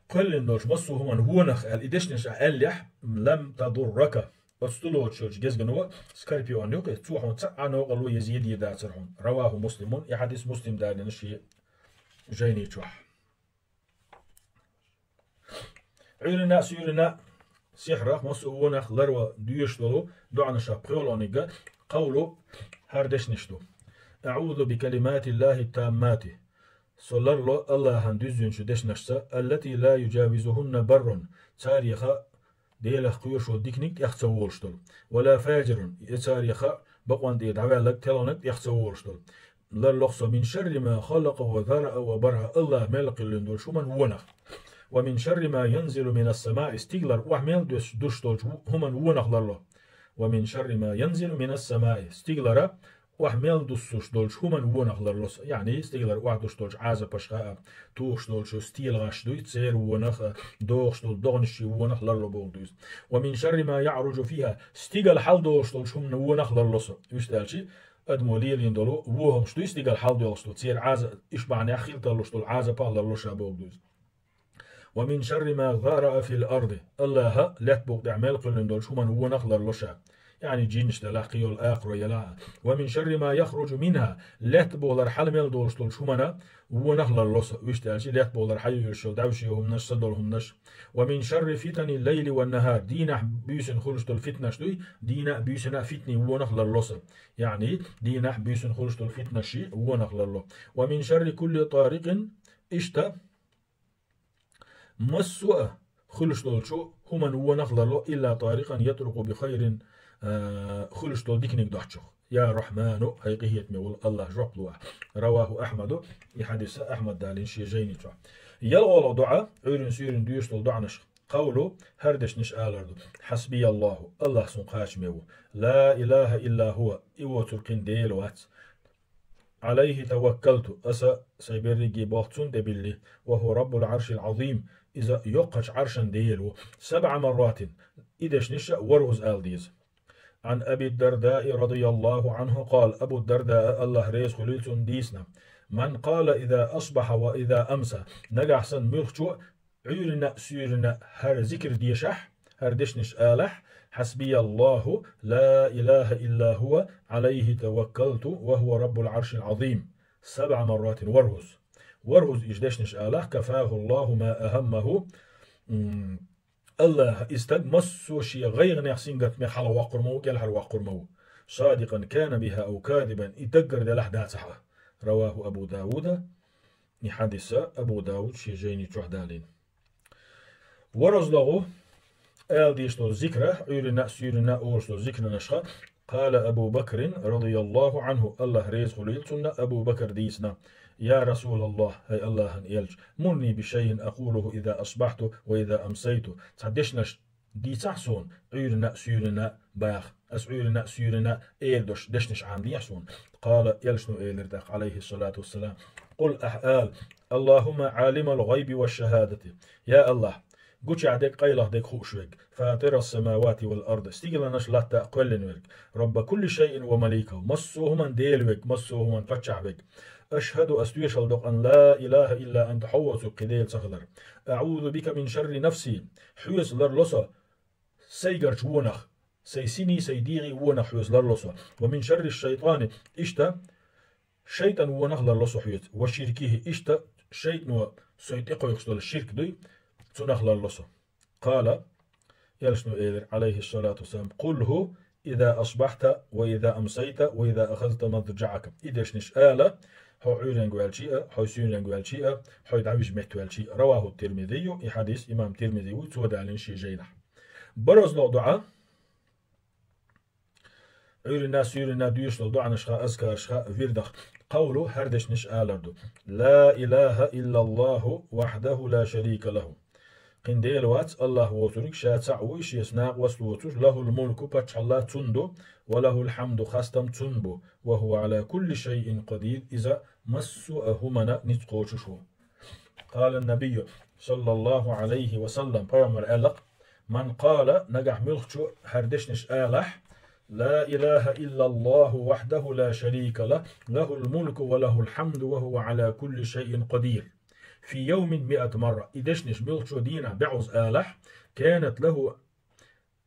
кхоьллина долчу массо а хӀуманан вонах аьлла, и дешнаш ахь аьллехь, لم تضرك, Оцу стулочу йолчу гезгано скорпион юкъе, цо хьуна цхьа а новкъарло еза дийр дацара хьуна. Раваху Муслимун, и хьадис Муслим далийна шен жайни чохь. Ӏуьйрина а, суьйрина а, сихьрах, массо а вонах ларва доьшуш долу доӀанашах пхоьалгӀаниг а, къавлу хӀара дешнаш ду. أعوذ بكلمات الله التامات. Со ларло Аллахьан дуьззинчу дешнашца, التي لا يجاوزهن بر, цареха Делах кхоьруш волу диканиг тӀех ца волуш долу. ولا فاجر, я цареха бакъонан тӀе дӀаваьлларг, телханаг тӀех ца волуш долу. Ларло-кх со من شر ما خلق وذرأ وبرأ, Аллахь мел кхоьллина долчу хӀуманан вонах. ومن شر ما ينزل من السماء, стигалара охьа мел дуьсуш долчу хӀуманан вонах ларло. ومن شر ما ينزل من السماء, стигалара охьа мел дуссуш долчу хӀуманан вонах ларло со. Яъни, стигалара охьа дуссуш долчу Ӏазапашха а, тухуш долчу стелгӀаш дуй, церан вонах а, дохуш долу догӀанашийн вонах ларло бохург ду иза. ومن شر ما يعرج فيها, стигала хьалдолуш долчу хӀуманан вонах ларло со. Вуьшта аьлча, адамо лелийна долу вон хӀумнаш дуй, стигала хьалдолуш долу, церан Ӏаза-, ишбахьанехь хила тарлуш долу Ӏазапах ларло ша бохург ду иза. ومن شر ما ذرأ في الأرض, Аллахьа лаьттан букъа тӀехь мел кхоьллина долчу хӀуманан вонах ларло ша. Яъни, джиннаш делахь, кхин йолу акхаро елахь а. ومن شر ما يخرج منها, лаьтта бухалара хьала мел долуш долчу хӀуманан вонах ларло со. Вуьшта аьлча, лаьтта бухалара хьайоьллуш йолу дӀаьвше хӀуманаш, са долу хӀуманаш. ومن شر فتن الليل والنهار, дийнахь буьйсанна хуьлуш долу фитнаш дуй, дийнахь а, буьйсанна а фитнийн вонах ларло со. Яъни, дийнахь а, буьйсанна хуьлуш долу фитнашийн вонах ларло. ومن شر كل طارق, иштта, массо а хуьлуш долчу хӀуманан вонах ларло, إلا طارقا يطرق بخير, а, хуьлуш долу диканиг доцчух. Я Рахьману, хӀай къинхетаме волу Аллахь, жоп луш. Раваху Ахьмаду, и хьадис Ахьмада далийна шен жайни чохь. ЯлгӀолгӀа доӀа, Ӏуьйрина, суьйрина доьшуш долу доӀанаш. Къавлу, хӀара дешнаш алар ду. حسبي الله, Аллахь суна кхачаме ву. لا إله إلا هو, и воцург кхин Дела вац. عليه توكلت, аса сайн берриге болх цунна тӀе билли, وهو رب العرش العظيم, иза йоккхачу Ӏаршан Дела ву. سبع مرات, и дешнаш а ворхӀазза ала деза. عن أبي الدرداء رضي الله عنه قال, Абу Дардаъ, Аллахь реза хуьлийла цунна, дийцина: من قال إذا أصبح وإذا أمسى, нагахь санна муьлххачо Ӏуьйрина а, суьйрина а хӀара зикр дешахь, хӀара дешнаш алахь: حسبي الله لا إله إلا هو عليه توكلت وهو رب العرش العظيم, سبع مرات, ворхӀазза. ВорхӀазза уьш дешнаш алахь: كفاه الله ما أهمه, м, Аллахьа и стаг массо а шен гӀайгӀанех, сингаттамех хьалхавоккхур ма ву, кӀелхьарвоккхур ма ву. صادقا كان بها أو كاذبا, и даггара делахь дацахь а. رواه أبو داود, и хьадис Абу Дауд шен жайни чохь далийна. ВорхӀазлагӀа ала дезаш долу зикр, Ӏуьйрина а, суьйрина а олуш долу зикранашха. قال أبو بكر رضي الله عنه, Аллахь реза хуьлийла цунна, Абу Бакра дийцина: يا رسول الله, хӀай Аллахьан элча, مرني بشيء أقوله إذا أصبحت وإذا أمسيت. Цхьа дешнаш дийцахь суна, Ӏуьйрина а, суьйрина а баха. Ас Ӏуьйрина а, суьйрина а эр долуш дешнаш Ӏамадехьа суна. قال, элчано элира тӀаккха, عليه الصلاة والسلام: قل, ахь ала: اللهم عالم الغيب والشهادة. Я Аллахь, гучехь дерг, къайлаха дерг хууш верг, فاطر السماوات والأرض, стигаланаш, латта а кхоьллина верг, رب كل شيء ومليكه, массо а хӀуманан Дела верг, массо а хӀуманан паччахь верг. أشهد, ас тоьшалла до-кх, أن لا إله إلا أنت, хьо воцург кхин Дела ца хилар. أعوذ بك من شر نفسي, хьоьца ларло со сайгарчу вонах, сайн синий, сайн дегӀий вонах хьоьца ларло со. ومن شر الشيطان, иштта шайтӀан вонах ларло со хьоьца. وشركه, иштта шайтӀано сой тӀекхойкхуш долу ширк дуй, цунах ларло со. قال, элчано элира, عليه الصلاة والسلام: قله إذا أصبحت وإذا أمسيت وإذا أخذت مضجعك. И дешнаш ала, хьо Ӏуьйренга ваьлча а, хьо суьйренга ваьлча а, хьо дӀавижа меттаваьлча а. رواه الترمذي, и хьадис имам Тирмизи ву, цо далийна шен жайнахь. ВорхӀазлагӀа доӀа, Ӏуьйрина а, суьйрина а доьшуш долу доӀанашха, азкарашха, вирдах. Къавлу, хӀара дешнаш алар ду: لا إله إلا الله وحده لا شريك له. Кхин Дела вац, Аллахь воцург, ша цхьаъ ву, шеца накъост воцуш, له الملك, паччахьалла цунна ду, وله الحمد, хастам цунна бу, وهو على كل شيء قدير, иза массо а хӀуманна ницкъ кхочуш ву. قال النبي صلى الله عليه وسلم, пайхамара аьлла-кх: من قال, нагахь муьлххачо хӀара дешнаш алахь: لا إله إلا الله وحده لا شريك له، له الملك وله الحمد وهو على كل شيء قدير, في يوم مائة مرة. И дешнаш муьлххачо дийнахь бӀозза алахь, كانت له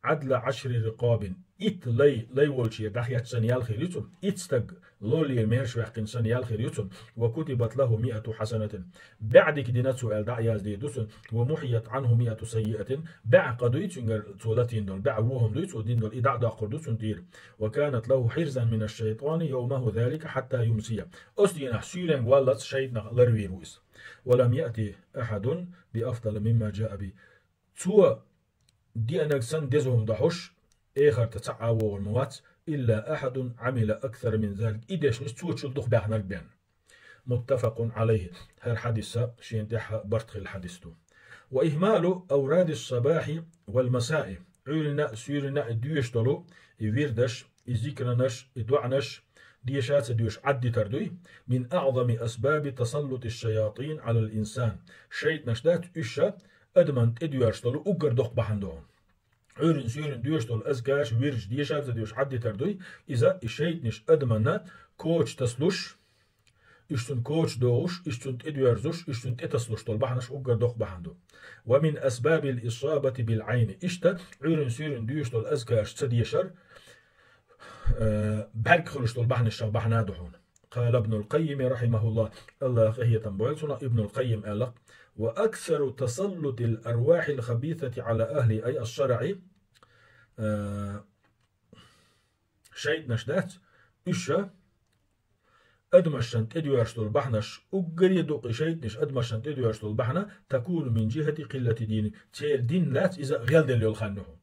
عدل عشر رقاب. Итт лай, лай волче дӀахетта санна ял хир ю цунна, итт стаг лоллера мераш ваьккхина санна ял хир ю цунна. وكتبت له مئة حسنة. БӀаь дика дина цо аьлла дӀа а яздийр ду цунна. ومحيت عنه مئة سيئة. БӀаь къа дуй цуьнгара цо латийна долу, бӀаь вон хӀума дуй цо дина долу, и дӀа а доккхур ду цунна тӀера. وكانت له حرزا من الشيطان يومه ذلك حتى يمسي. Оцу дийнахь суьйренга валлалц шайтӀанах ларвийр ву иза. ولم يأت أحد بأفضل مما جاء به. Цо деанарг санна деза хӀума дохьуш, эхарта цхьа а вогӀур ма вац, إلا أحد عمل أكثر من ذلك. И дешнаш цочул дукха баьхнарг бен. متفق عليه. ХӀара хьадиса шен тӀехь барт хилла хьадис ду. وإهمال أوراد الصباح والمساء. Ӏуьйранна а, суьйранна а доьшуш долу и вирдаш, и зикранаш, и доӀанаш, деша а ца доьшуш Ӏаддитар дуй, من أعظم أسباب تسلط الشياطين على الإنسان. ШайтӀанаш дац уьш ша адаман тӀедоьрзуш долу уггар доккха бахьана ду хьуна. Ӏуьйранна, суьйранна доьшуш долу азкараш, вирдаш, деша а ца доьшуш Ӏаддитар дуй, иза и шайтӀанаш адаманна коча тасалуш, уьш цунна коча догӀуш, уьш цунна тӀедоьрзуш, уьш цунна тӀетасалуш долу бахьанаш уггар доккха бахьана ду. ومن أسباب الإصابة بالعين. Иштта Ӏуьйранна, суьйранна доьшуш долу азкараш ца дешар, э, бӀаьрг хуьлуш долу бахьанаш бахьана ду хьуна. قال ابن القيم رحمه الله. АллахӀа къинхетам бойла цунах, Ибнул Къаййим аьлла: وأكثر تسلط الأرواح الخبيثة على أهل، أي الشرع, э, шайтӀанаш дац, уьш ша адамашна тӀедоьрзуш долу бахьанаш, уггаре дукха и шайтӀанаш адамашна тӀедоьрзуш долу бахьана, تكون من جهة قلة دينهم. Церан дин лаьцна иза гӀелделла йолу хан ю хьуна.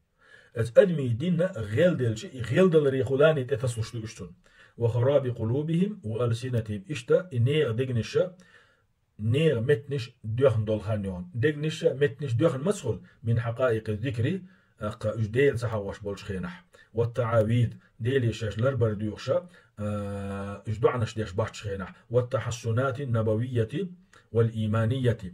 Иза адамийн дин гӀелделча, и гӀелдаларехула тӀетасалуш ду уьш цунна. وخراب قلوبهم وألسنتهم. Иштта и нехан дегнаш ша, нехан меттанаш доьхна долу хан ю хьуна. Дегнаш ша, меттанаш доьхна маца хуьлу? من حقائق الذكر, тӀаккха уьш Дела ца хьахош болчу хенахь. والتعاويذ, Деле шаьш ларбар доьхуш, а, уьш доӀанаш деш боцчу хенахь. والتحصنات النبوية والإيمانية.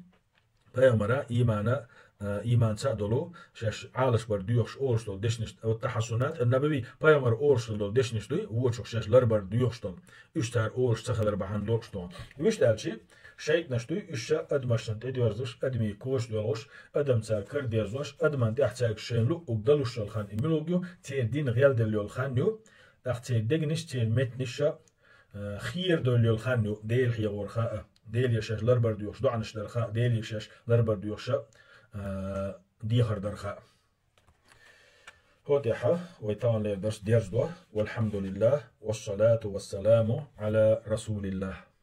Пайхамара, иймана, а, ийманца а долу, шаьш Ӏалашбар доьхуш олуш долу дешнаш, والتحصنات النبوية, пайхамара олуш долу дешнаш дуй, вочух шаьш ларбар доьхуш долу. Уьш цара олуш ца хилар бахьана долуш долу. Вуьшта аьлча, шайтӀанаш дуй, уьш ша адамашна тӀедоьрзуш, адамийн коча доьлхуш, адам цаьрга карадерзош, адаман тӀехь цаьрга шайн луъург далуш йолу хан и муьлхарг ю, церан дин гӀелделла йолу хан ю, тӀаккха церан дегнаш, церан меттанаш ша, э, хера долу йолу хан ю, Дела хьехор хаа, Деле шаьш ларбар доьхуш доӀанаш дар хаа, Деле шаьш ларбар доьхуш, э, дехар дар хаа. ХӀокху тӀехь вай таханлера дарс дерзадо. والحمد لله والصلاة والسلام على رسول الله.